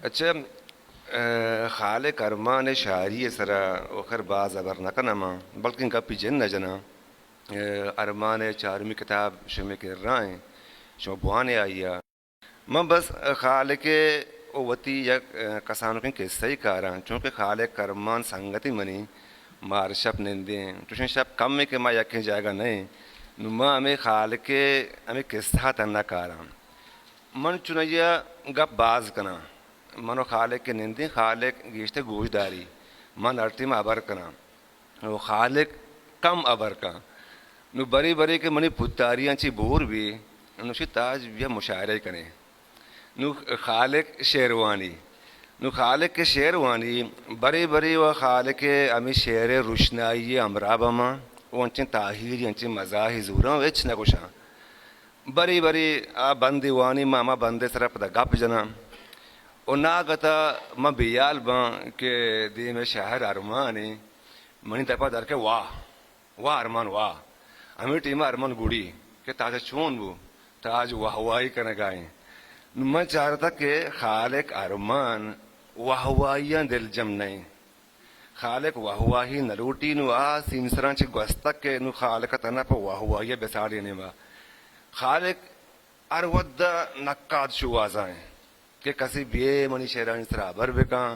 اچھا، اے، خالق ارمان ءِ شاعری ءِ سرا آخر باز ہبر نہ کناں من، بلکیں گپی جن نہ جناں۔ اے، ارمان ءِ چارمی کتاب شمے کرا ایں، شما بوانے آئی ءَ۔ من بس خالق ءِ وتی یک، اے، کسانکیں کسہ ءَ کاراں، چونکہ خالق ارمان سنگتی منی، مار شپ نندیں، چوشیں شپ کمیں کہ ما یکیں جاگہ نہ ایں، نوں ما ہمے خالق ءِ ہمے کسہ ءَ تہنا کاراں۔ من چنائی ءَ گپ باز کناں۔ من و خالق کہ نندیں، خالق گیشتر گوشداری۔ من ہر ٹیم ہبر کناں۔ و خالق کم ہبر کن۔ نوں برے برے کہ منی پتاریاں چی بور بی، نوں شی تاج بیا مشاعرہ کنے۔ نوں خالق شعر وانی۔ نوں خالق کہ شعر وانی، برے برے و خالق ءِ ہمے شعر ءِ روشنائی ءِ ہمراہ بماں و انچیں تاہیری، انچیں مزاحے زوراں و ہچ نہ گوشاں۔ برے برے آ بندے وانی، ما ہما بندے سرا پدا گپ جناں۔ و ناگتا من بیال باں کہ دیم ءَ شاعر ارمانے، منی دپا در کہ واہ، واہ ارمان واہ۔ ہمے ٹیم ءَ ارمان گڑی کہ تاج چون بو، تاج واہ واہی کنگا ایں۔ نوں من چارتگ کہ خالق ارمان واہ واہیاں دلجم نہ ایں۔ خالق واہ واہی نہ لوٹی، نوں آ سیمسراں چہ گوستگ کہ نوں خالق ءَ تہنا پہ واہ واہی ءَ بساڑینیں ما۔ خالق ہر وھد ءَ نقاد شوہازا ایں کہ کسے بیئے منی شعرانی سرا ہبر بکن،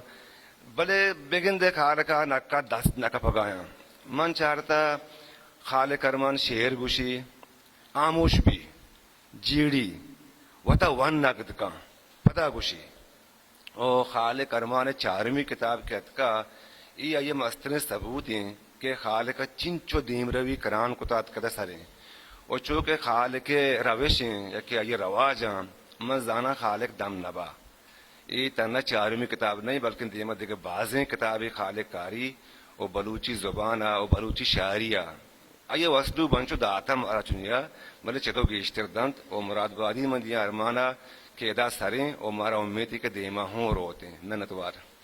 بلے بگندے خالق ءَ نقاد دست نہ کپگایاں۔ من چارتہ خالق ارمان شعر گوشی، ہاموش بی، جیڑی، وتا ون نقد کن، پدا گوشی۔ او خالق ارمان ءِ چارمی کتاب کہ اتکا، اے آئی ءِ مستریں ثبوت ایں کہ خالق ءَ چنچو دیمروی کران کتا اتکدہ سریں۔ و چو کہ خالق ءِ روش ایں یا کہ آئی ءِ رواج آں، من زاناں خالق دم نبا۔ اے تہنا چارمی کتاب نہ ایں، بلکیں دیما دگہ بازیں کتابے خالق کاری و بلوچی زبان ءَ و بلوچی شاعری ءَ۔ آئی ءِ اسلوب انچو داتہ مارا چنیا، بلے چدو گیشتر دنت و مراد بادی من دیاں ارمان ءَ کہ ادا سریں و مارا امیتے کہ دیما ہوں روتیں۔ منتوار۔